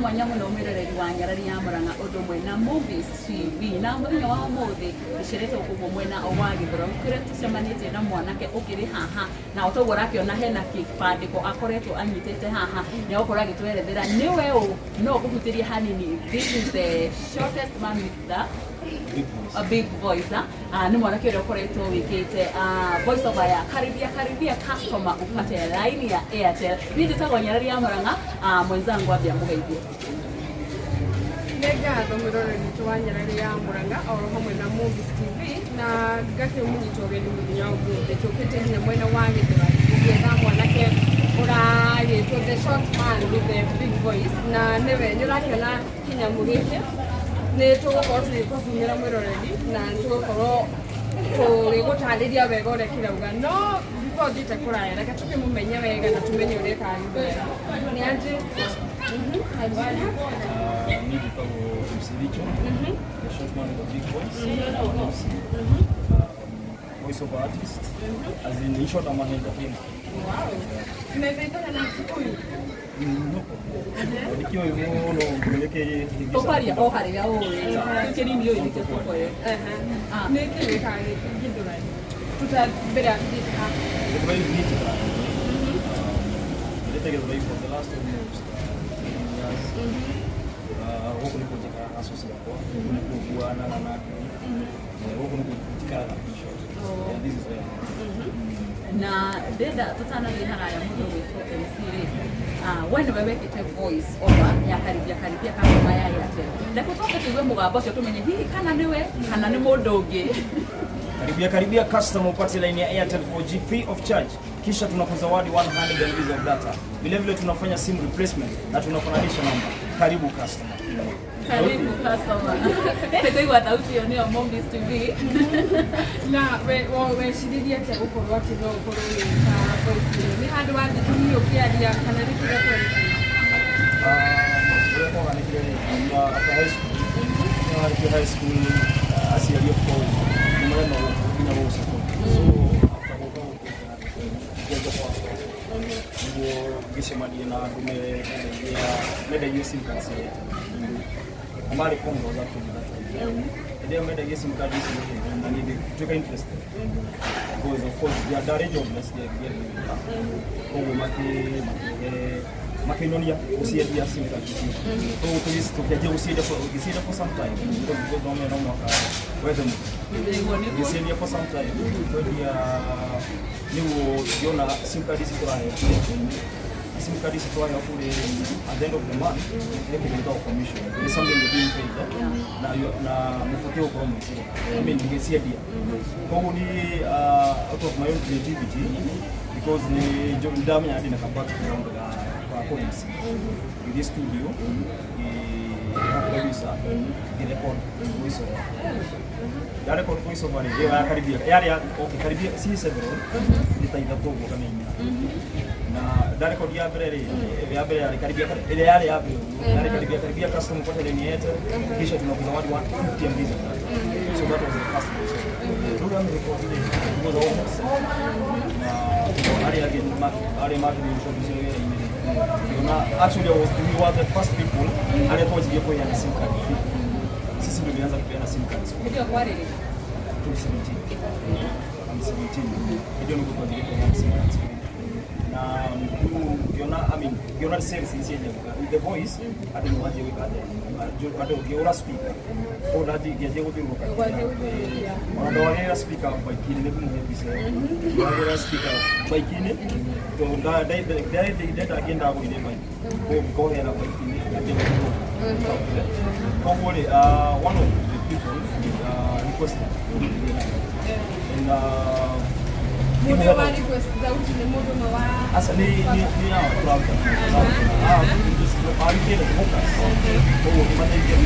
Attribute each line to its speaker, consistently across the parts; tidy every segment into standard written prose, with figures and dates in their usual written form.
Speaker 1: Mwanya mũno, mwĩroreri wa Nyarari ya Mũrang'a ũndũ ũmwe na Movies TV. Na mũthenya wa ũmũthĩ tũceretwo kũguo mwena wa Gĩthũrai, kũrĩa tũcemanĩtie na mwanake ũkĩrĩ haha, na o toguo ũrakĩona hena kĩbandĩko akoretwo anyitĩte haha, nĩ egũkorwo agĩtwerethera nĩwe ũ. No ngũhutĩrie hanini, this is the shortest man with the a big voice, ah. Ah, nĩ mwanake ũrĩa ũkoretwo wĩkĩte voice over ya "Karibia karibia customer upate line ya Airtel". Niĩ njĩtagwo Nyarari ya Mũrang'a. Mwenzangu ambia mũgeithie.
Speaker 2: Nĩ ngatho, mwĩroreri witũ wa Nyarari ya Mũrang'a oro hamwe na Movies TV, na ngakĩmũnyita ũgeni mũthenya wa ũmũthĩ. Tũkĩte nginya mwena wa Gĩthũrai gũgĩetha mwanake ũragĩtwo the short man with the big voice, na nĩwe nĩ ũrakĩona kĩnyamũ gĩkĩ. Nĩ tũgũkorwo tũgĩkũcumĩra, mwĩroreri, na nĩ tũgũkorwo tũgĩgũtarĩria wega ũrĩa kĩrauga. No before thiĩte kũraya, reke tũkĩmũmenye wega na tũmenye ũrĩa ekaga Gĩthũrai nĩ anjĩ.
Speaker 3: Mi njĩtagwo MC Richo, the short man with the big voice, MC, voice over artist. As in short, I'm an entertainer.
Speaker 2: Wow. Tunaweza itana na Kikuyu?
Speaker 3: No problem. Nikiwa hivyo no ngũreke.
Speaker 1: Tũkwaria o harĩa ũĩ kĩnini ũyũ nĩkĩo tũkoe.
Speaker 2: Nĩ kĩ wĩkaga Gĩthũrai tuta mbere ya tũthiĩte haha?
Speaker 3: Gĩthũrai niĩ njikaraga Gĩthũrai. Ndĩte Gĩthũrai for the last almost 10 years. Gũkũ nĩkuo njikaraga na cũcũ yakwa, gũkũ nĩkuo nguanaga na ngui. Gũkũ nĩkuo njikaraga, in short. Yeah, this is where I am.
Speaker 1: Na ndenda tũtanathiĩ haraya mũndũ gwĩtwo MC rĩ, we nĩwe wekĩte voice over ya "Karibia karibia customer" ya Airtel. Reke tũke tũigue mũgambo ũcio, tũmenye hihi kana nĩwe kana nĩ mũndũ ũngĩ.
Speaker 3: "Karibia karibia customer upate line ya Airtel 4G free of charge. Kisha tunakuzawadi 100 MB of data. Vile vile tunafanya SIM replacement na tunafananisha namba. Karibu customer."
Speaker 1: Karibu customer. Nĩ kũigua thauti ĩyo nĩyo Mombis TV.
Speaker 2: Na weciririe atĩa gũkorwo atĩ no ũkorwo ũgĩka voice ĩyo? Nĩ handũ wathiĩ tu ũkĩaria kana nĩ kĩrĩa kwerĩkana?
Speaker 3: Ũrĩa kwaganĩkire rĩ, kuma after high school, nĩwarĩkia high school, aciari of course nĩ marenda nginya gũgũsupport. So after gũka gũkũ ngĩanjia kwa cũcũ nĩguo ngĩcemania na andũ mendagia sim card cia Airtel. Na marĩ Congo actually that time. Hĩndĩ ĩyo mendagia sim card ici rĩ, na niĩ ngĩtuĩka interested because of course ndarĩ jobless, ndiarĩ wĩra, koguo makĩhe makĩnonia gũciendia sim card icio. Koguo tũkĩanjia gũciendia ngĩciendia for some time because no no mwaka wethe mũtu.
Speaker 1: Nĩguo nĩguo.
Speaker 3: Ngĩciendia for some time, kwendia nĩguo ngĩona sim card ici tũraheo bure, sim card ici tũraheo bure, at the end of the month he kĩndũ gĩtagwo commission. It's something you're being paid, eh? Na mũbatiĩ gũkorwo mwĩcire, I mean, ngĩciendia. Koguo ni out of my own creativity, because nĩ ndamenya ndĩna ka background ga kũ MC, ngĩthiĩ studio, ngĩ producer, ngĩ record voice over. Ya record voice over rĩ, ĩyo ya "Karibia" yarĩ ya okay, "Karibia" si several, nĩ ta ithatũ ũguo kana inya. Na ndarecord ya mbere rĩ, ya mbere yarĩ "Karibia", ĩrĩa yarĩ ya mbere ũguo yarĩ "Karibia karibia customer upate line ya Airtel, kisha tunakuzawadi 150 MB of data". So that was the first voice over. Rĩu ndamĩrecord rĩ, because I was na arĩa angĩ arĩa makĩrĩ ũcio wĩra-inĩ rĩ, ngĩona actually we were the first people arĩa twanjirie kũheana sim card free. Sisi ndio tulianza kupeana sim cards free.
Speaker 1: Hĩndĩ ĩyo kwarĩ rĩ?
Speaker 3: 2017, 2017, hĩndĩ ĩyo nĩguo twanjirie kũheana sim cards free. Na rĩu ngĩona, I mean, ngĩona sales nĩ cianjaga with the voice. Andũ nĩ wanjia gwĩka atĩa, andũ ngĩgũra speaker koguo ngĩanjia gũthiũrũrũka.
Speaker 2: Ũgwanjia gũthiũrũrũkia.
Speaker 3: Ona ndwagĩrĩra speaker bike-inĩ, nĩ ngũmũhe mbica ĩyo. Ndwagĩrĩra speaker bike-inĩ tondũ ndenda ngĩndagũrire bike, koguo ngĩkohera bike-inĩ, nganjia gũthiũrũrũka. Koguo rĩ, one of the people requested and
Speaker 2: Mũndũ wa request thauti nĩ mũndũ ũmwe wa
Speaker 3: Asa ni hao tũraruta. Ah, arutire focus. Koguo ngĩmateithia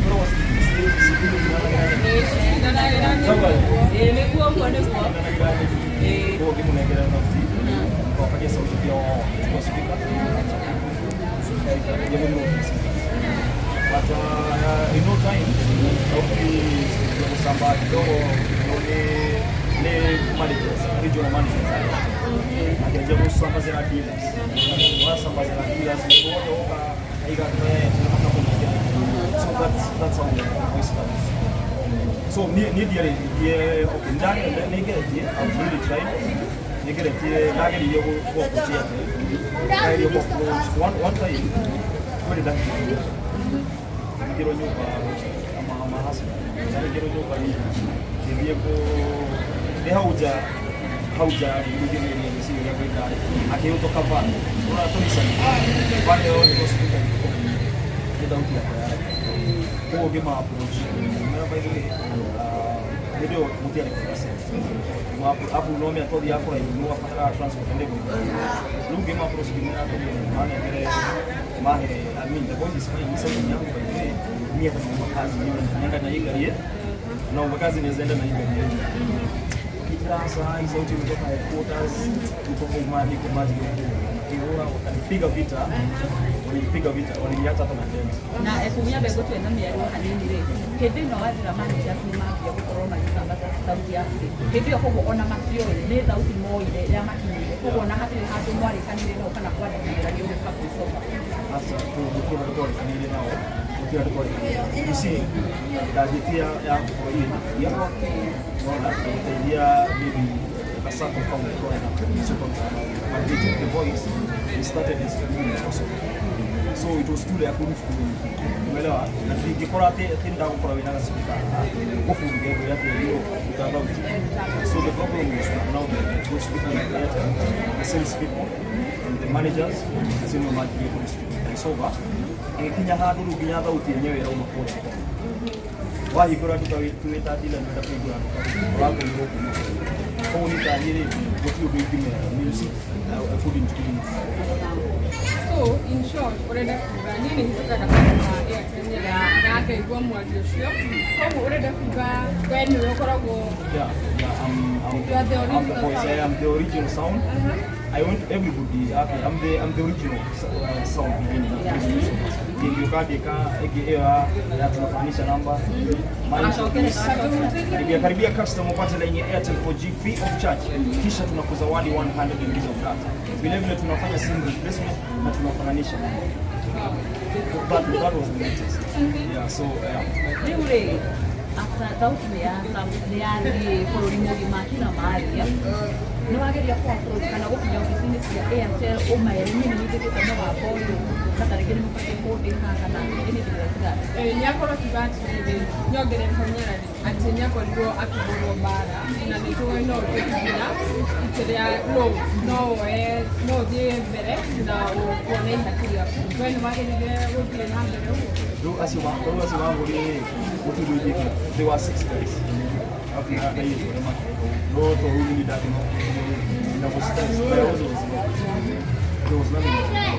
Speaker 3: because
Speaker 1: Ĩĩ, nĩguo ũguo nĩguo.
Speaker 3: Koguo ngĩmũnengera thauti, ngawakagia sauti pia wao, chukua speaker ngĩmũthũkia. But in no time sauti ya gũcamba kidogo nĩ managers, regional managers, akĩanjia gũcambazĩra dealers, wacambazĩra dealers, mũndũ wothe woka. Aiga tũnataka. So that's how the voice starts. So niĩ ndiarĩ, okay, nĩngeretie, I've really tried, nĩngeretie, ndageririe gũ approach Airtel, ndageria gũ approach one time kwĩrĩ ndahingĩrwo hingĩrwo nyũmba ama hustler, ndahingĩrwo nyũmba rĩ, ngĩthiĩ kũ ndĩ hau nja, hau nja rĩ, ngĩgeria meciria ũrĩa ngwĩka rĩ, akĩhĩtũka van, ũrona tũnicani van ĩyo nĩ speaker ĩkũ nĩ thauti yakwa yarĩ koguo ngĩma approach, ngĩmera, "By the way," hĩndĩ ĩyo gũtiarĩ percent abu no mĩa twathiaga kũraihu, nĩ wabataraga transport ndĩ gwĩka. Rĩu ngĩma approach, ngĩmera atĩrĩrĩ, manengere mahe, I mean, the voice is fine, ni sauti yangu. By the way, mimi hata naomba kazi, niwe naenda na hii gari, naomba kazi, naweza enda na hii gari yenu. Kijira saa hii sauti imetoka headquarters, tuko kwa niko maji huko, wakihura wakanipiga vita, walinipiga vita, waliniacha hata na dent.
Speaker 1: Na kumia mbegũ twĩ na mĩario hanini rĩ, hĩndĩ ĩno wathira managers nĩ mambia gũkorwo magĩsambaza thauti yaku rĩ, hĩndĩ ĩyo koguo ona matiũĩ nĩ thauti moire yamakinyĩire, koguo ona hatirĩ handũ mwarĩkanĩire nao kana kwandĩkanĩra nĩ ũgĩka voice over?
Speaker 3: Sasa gũtirĩ handũ twarĩkanĩire nao, gũtirĩ handũ twarĩkanĩire. You see, ndanjĩtie ya gũkorwo ĩndeithia, unaona, gũteithia maybe kasako kau twarĩ nako so, but they took the voice, they started distributing it also, so it was too late, I couldn't do anything, umeelewa? Na ingĩkorwo atĩ ndagũkorwo wĩna gacipika gũbunge ngwĩre atĩ hiyo ruta thauti. So the problem was now the voice people in Airtel, the sales people and the managers acio nĩo manjirie kũ distribute voice over, ĩgĩkinya handũ rĩu nginya thauti yenyewe ĩrauma kũrĩa wahingũra nduka wĩta dealer, nĩwenda kũhingũra nduka, ũrakũrirwo kuma koguo niĩ taniĩ rĩ, gũtirĩ ũndũ ingĩmera. You see, I couldn't do it.
Speaker 2: So in short, ũrenda kuga niĩ nĩ hĩtũkaga handũ ha Airtel na ngaigua mwario ũcio, koguo ũrenda kuga we nĩwe ũkoragwo
Speaker 3: Yeah, I'm
Speaker 2: You are the
Speaker 3: I'm the
Speaker 2: original
Speaker 3: voice.
Speaker 2: sound.
Speaker 3: I am the original sound. I want everybody. Okay, I'm the original sound behind that. Ingĩũka ngĩka ĩngĩ ĩyo ya tunafanisha namba. Karibia karibia customer, upate line ya Airtel 4G free of charge, kisha tunakuzawadi 100 MB of data. Vile vile tunafanya SIM replacement na tunafananisha namba. That was the latest. Yeah, so yeah.
Speaker 1: Rĩu rĩ, after thauti nĩ yathiĩ bũrũri mũgima kila mahali, nĩ wageria kũ approach kana gũkinya obici-inĩ cia Airtel ũmere niĩ nĩ nyitĩkĩte mũgambo ũyũ na tarĩngĩ nĩ mũbatiĩ kũndĩha kana anything like that?
Speaker 2: Nĩ akorwo akiuga atĩrĩrĩ, nyongerere ho nyarari atĩ nĩ akorirwo akĩhũrwo mbara na nĩ tũĩ no ũtuĩke nginya kĩrĩa no woe no ũthiĩ mbere na kuona ihaki rĩaku. We nĩ wagĩrĩire gũthiĩ na mbere ũguo?
Speaker 3: Rĩu acio mahũrire rĩ, gũtirĩ ũndũ ingĩka. They were six guys. Alafu na hiyo ndio makĩreka no to rĩu niĩ ndakĩona na was stressed, but I also was not, there was nothing I could do.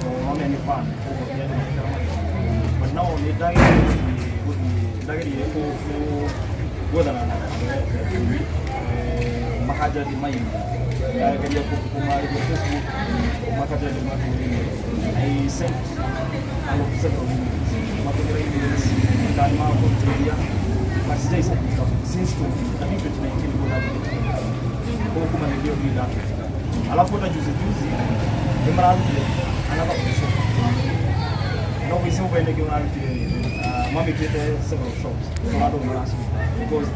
Speaker 3: So none nĩ fan koguo ndiarĩ makĩra magĩka, but now nĩ ndageririe gũthiĩ, ndageririe gwethana na andũ a Airtel, makanja ndĩ maini, ndageria kũmarĩria Facebook, makanja ndĩ matũrĩire. I sent a lot, several emails, matũmĩra emails ndani makũnjĩria, but sijaisaidika since 20, I think 2019 nĩguo ndambĩrĩrie koguo kuma hĩndĩ ĩyo ndirĩ ndatuĩka. Alafu hata juzi juzi nĩ mararutire another voice over, no voice over ĩno ĩngĩ mararutire mamĩkĩte several shops, so andũ maraciruta because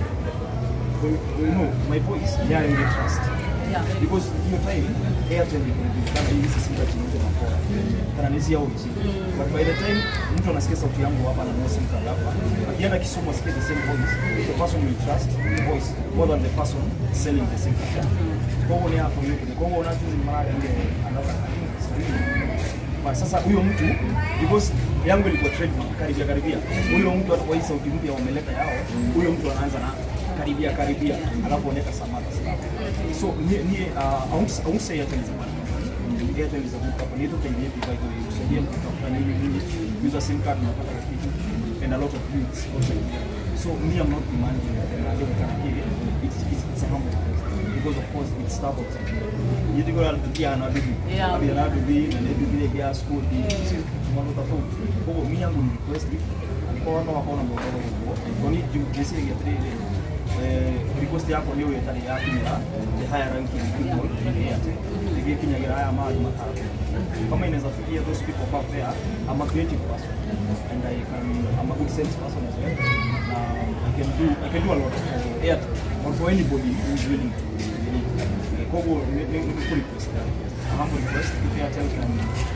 Speaker 3: they know my voice, nĩ yarĩ trust because hiyo time Airtel ilikuwa inajulikana hii hizi SIM card zinauzwa makora kana ni cia ũici, but by the time mtu anasikia sauti yangu hapa na no SIM card hapa, akienda Kisumu asikie the same voice, the person will trust the voice more than the person selling the SIM card. Kwa hiyo ni hapo hiyo, kwa hiyo unajuzi ni mara ile another, I think sijui, but sasa huyo mtu, because yangu ilikuwa trademark karibia karibia, huyo mtu hata kwa hii sauti mpya wameleta yao, huyo mtu anaanza na karibia karibia, alafu oneka some other stuff. So ni I won't say Airtel is a bad company. Airtel is a good company. Ituteithie, by the way, kusaidia mtu kutafuta nini nini, use a SIM card unapata kitu, and a lot of youths also. So me, I'm not demanding them. I don't care. It's a humble request because of course it's stable. Yitigora nduthi na nduthi. Abia na nduthi na nĩ nduthi rĩngĩ ya skudi. Maũndũ ta tũu. Koguo mi yangu ni request, if angĩkorwo no akorwo na mũhoro ũguo, to ni ngwĩciragia atĩrĩrĩ, request yakwa nĩ ũĩ ĩtarĩ yakinyĩra the higher ranking people in Airtel, ĩgĩkinyagĩra aya mangĩ makara. Kama inaweza fikia those people back there, I'm a creative person and I'm a good salesperson as well. I can do a lot for Airtel or for anybody who is willing to really. Koguo nĩ request, a humble request, if Airtel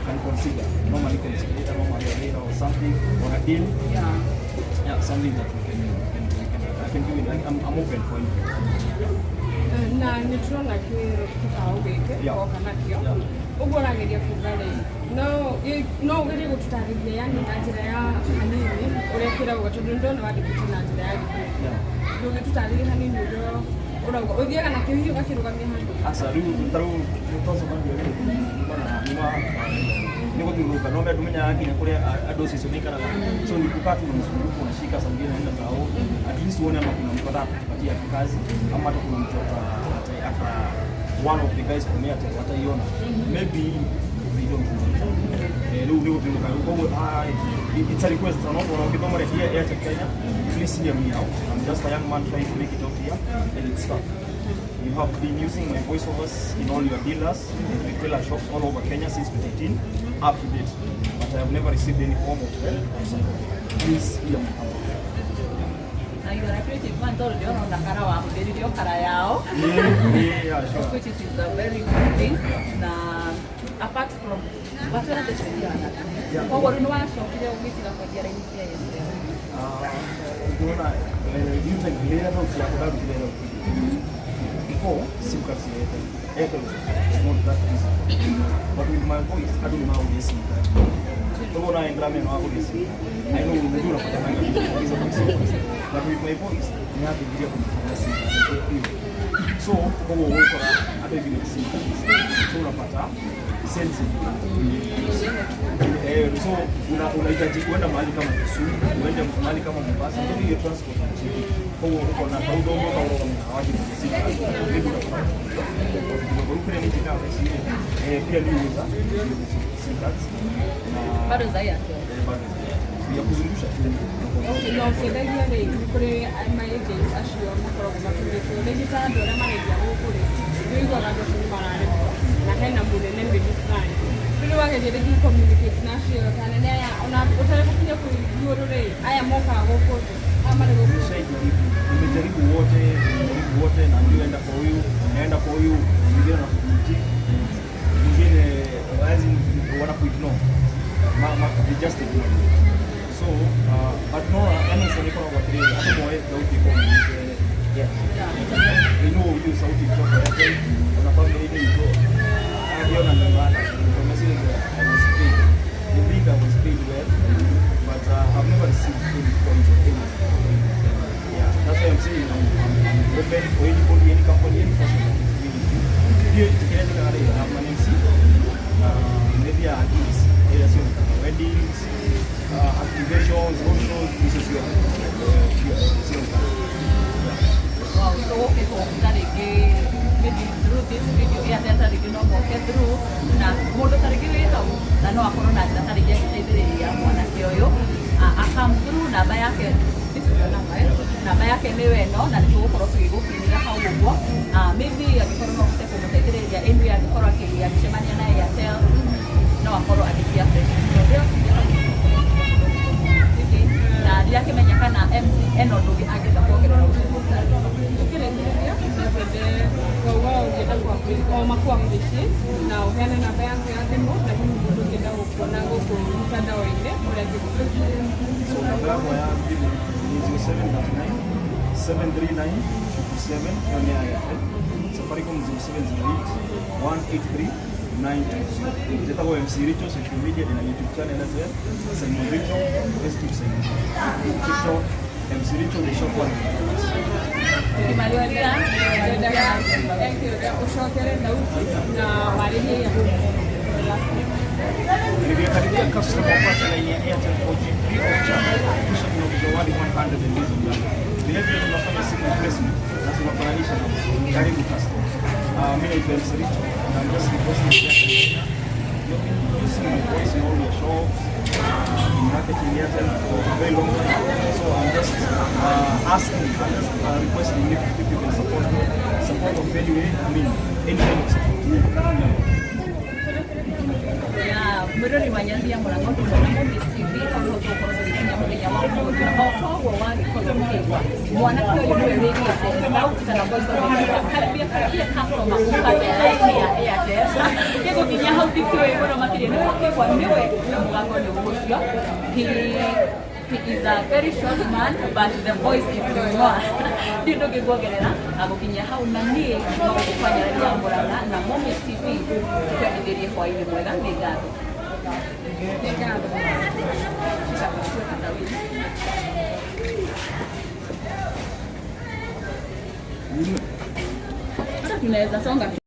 Speaker 3: can consider normally consider normally a wĩra or something or a deal. Yeah, something that we can I can do it. I'm open for anything.
Speaker 2: Na nä tũrona kĩbaũ gĩkĩ oka nakĩo. Ũguo ũrageria kuga rĩ, no ũgerie gũtũtarĩria yani na njĩra ya hanini ũrĩa kĩrauga, tondũ nĩ ndona wandĩkĩte na njĩra ya Gĩkũyũ. Ndũngĩtũtarĩria hanini ũrĩa ũrauga ũthiaga nakĩo hihi ũgakĩrũgamia handũ?
Speaker 3: Aca, rĩu ta rĩu nĩtwacemania rĩ, nĩma nĩ gũthiũrũrũka no ndũmenyaga nginya kũrĩa andũ acio maikaraga, so ni kukaa tu unazunguka, unashika, saa ingine naenda tao, at least uone ama kuna mtu ataka kupatia kazi ama hata kuna mtu ata one of the guys from Airtel wataiona, maybe they don't know. Rĩu nĩ gũthiũrũrũka. Koguo it's a request, no ona ũngĩthoma here Airtel Kenya, please hear me out. I'm just a young man trying to make it out here and it's tough. You have been using my voiceovers in all your dealers and retailer shops all over Kenya since 2018 up to date. But I have never received any form of help or support. Please hear me out.
Speaker 1: Na you are a creative man, tondũ ndĩrona ona kara wahũthĩrire o kara yao,
Speaker 3: Yeah, sure.
Speaker 1: which is a very good thing. Na apart from watwĩra mbeca iria
Speaker 3: Yeah.
Speaker 1: koguo rĩu nĩ wacokire ũgĩtiga kwendia raini cia Airtel?
Speaker 3: Ukiona hiyo time rĩrĩa thauti yakwa ndarutire thauti before SIM cards ya Airtel, Airtel was not that easy, but with my voice andũ nĩ magũrire SIM card. Koguo nawe ndĩramenya no wagũrire SIM card. I know unajua unapata hizo voice, but with my voice nĩ yambĩrĩria kũmũtũmĩra SIM card hiyo, so koguo ũgũkora andũ aingĩ nĩ SIM cards, so unapata sales. So unahitaji kuenda mahali kama Kisumu, uende mahali kama Mombasa, ndio hiyo transport ni cheap. Kwa hiyo uko na kaudogo kaurũgamia hawaji sim card. Maybe unapata kidogo kule miji kama pia ni uza sim cards na
Speaker 1: Bado za Airtel?
Speaker 3: Bado ya kuzungusha tu.
Speaker 2: Na ũkĩendagia rĩ, nĩ kũrĩ ma-agent acio makoragwo matũmĩtwo rĩngĩ ta andũ arĩa marendia gũkũ rĩ, nĩ ũiguaga andũ acio nĩ mararemwo na hena mũnene maybe fulani. Rĩu nĩ wageria rĩngĩ communicate na acio ta anene aya ona ũtarĩ gũkinya kũu igũrũ rĩ, aya mokaga gũkũ thĩ, aya marĩ gũkũ?
Speaker 3: Nimeshajaribu, nimejaribu wote, nimejaribu wote, na ndio enda kwa huyu, naenda kwa huyu, mwingine anakuji, mwingine as in wanakuignore. They just ignore you. So, but no, yani usionekana kwa kile hata kwa sauti kwa yeah. They know hiyo sauti kutoka Airtel, wanafahamu ile iko. Aliona nyumbani, kwa message I was paid. They think I was paid well, but I've never received any coins or anything. Yeah, that's why I'm saying I'm open for anybody, any company, any person that is willing to. Hiyo tukieleza kama I'm an MC, maybe gigs, ila sio kama weddings, activations, road shows, hizo sio sio.
Speaker 1: Wow, so gũkĩtwo ta rĩngĩ maybe through this video Airtel ta rĩngĩ no moke through na mũndũ ta rĩngĩ wĩ hau na no akorwo na njĩra ta rĩngĩ agĩteithĩrĩria mwanake ũyũ a come through namba yake. This is your number, eh? Namba yake nĩyo ĩno na nĩ tũgũkorwo tũgĩgũkinyĩra hau ũguo. Maybe angĩkorwo no ũhote kũmũteithĩrĩria anyway, angĩkorwo agĩcemania na Airtel no akorwo agĩtia fresh na ndirakĩmenya kana MC eno ũndũ ũngĩ angĩenda kuongerera.
Speaker 2: Ũkĩrĩkĩrĩria no twende wauga ũngĩenda o makũ appreciate na ũheane namba yaku ya thimũ na hihi mũndũ ũngĩenda gũkuona gũkũ mtandao-inĩ ũrĩa angĩgũkũ.
Speaker 3: So namba yakwa ya thimũ ni 0739 739 57, hiyo ni ya Airtel. Safaricom 0708 183 920. Njĩtagwo MC Richo, social media na YouTube channel as well. Simon Richo, Facebook Simon. TikTok MC Richo, the shop one.
Speaker 1: Tukimalizia
Speaker 2: Nyendaga ekĩũria ũcokere thauti na warĩrie.
Speaker 3: Nilikaribia customer wapate line ya Airtel 4G free of charge, kisha tunakuzawadi 100 MB of data. Vile vile tunafanya SIM replacement na tunafananisha na karibu customer. Mimi naitwa MC Richo and I'm just requesting Airtel Kenya. You've been using my voice in all your shops, in marketing Airtel for a very long time. So I'm just asking, I'm just requesting if you can support me, support of any way, I mean, any kind of support. Yeah.
Speaker 1: Mwirori wa Nyarari ya Murang'a ũndũ na Mombis TV hau nĩho tũgũkorwo tũgĩkinya mũthenya wa ũmũthĩ na o toguo wagĩkorwo ũkĩigua mwanake ũyũ nĩwe wĩgĩte thauti kana voice of Africa. Karibia karibia customer upate line ya Airtel gĩgũkinya hau ndikĩũĩ mũno makĩria nĩ wakĩigua nĩwe mũgambo nĩ ũcio. He is a very short man, but the voice is more. Ndio ndũngĩkuongerera agũkinyia hau na niĩ no gũkũ kwa Nyarari ya Murang'a na Mombis TV twendithĩrie hwaĩ-inĩ mwega. Nĩ ngatho.
Speaker 2: Nĩ ngatho.
Speaker 1: Shika tangawizi. Hata tunaweza songa.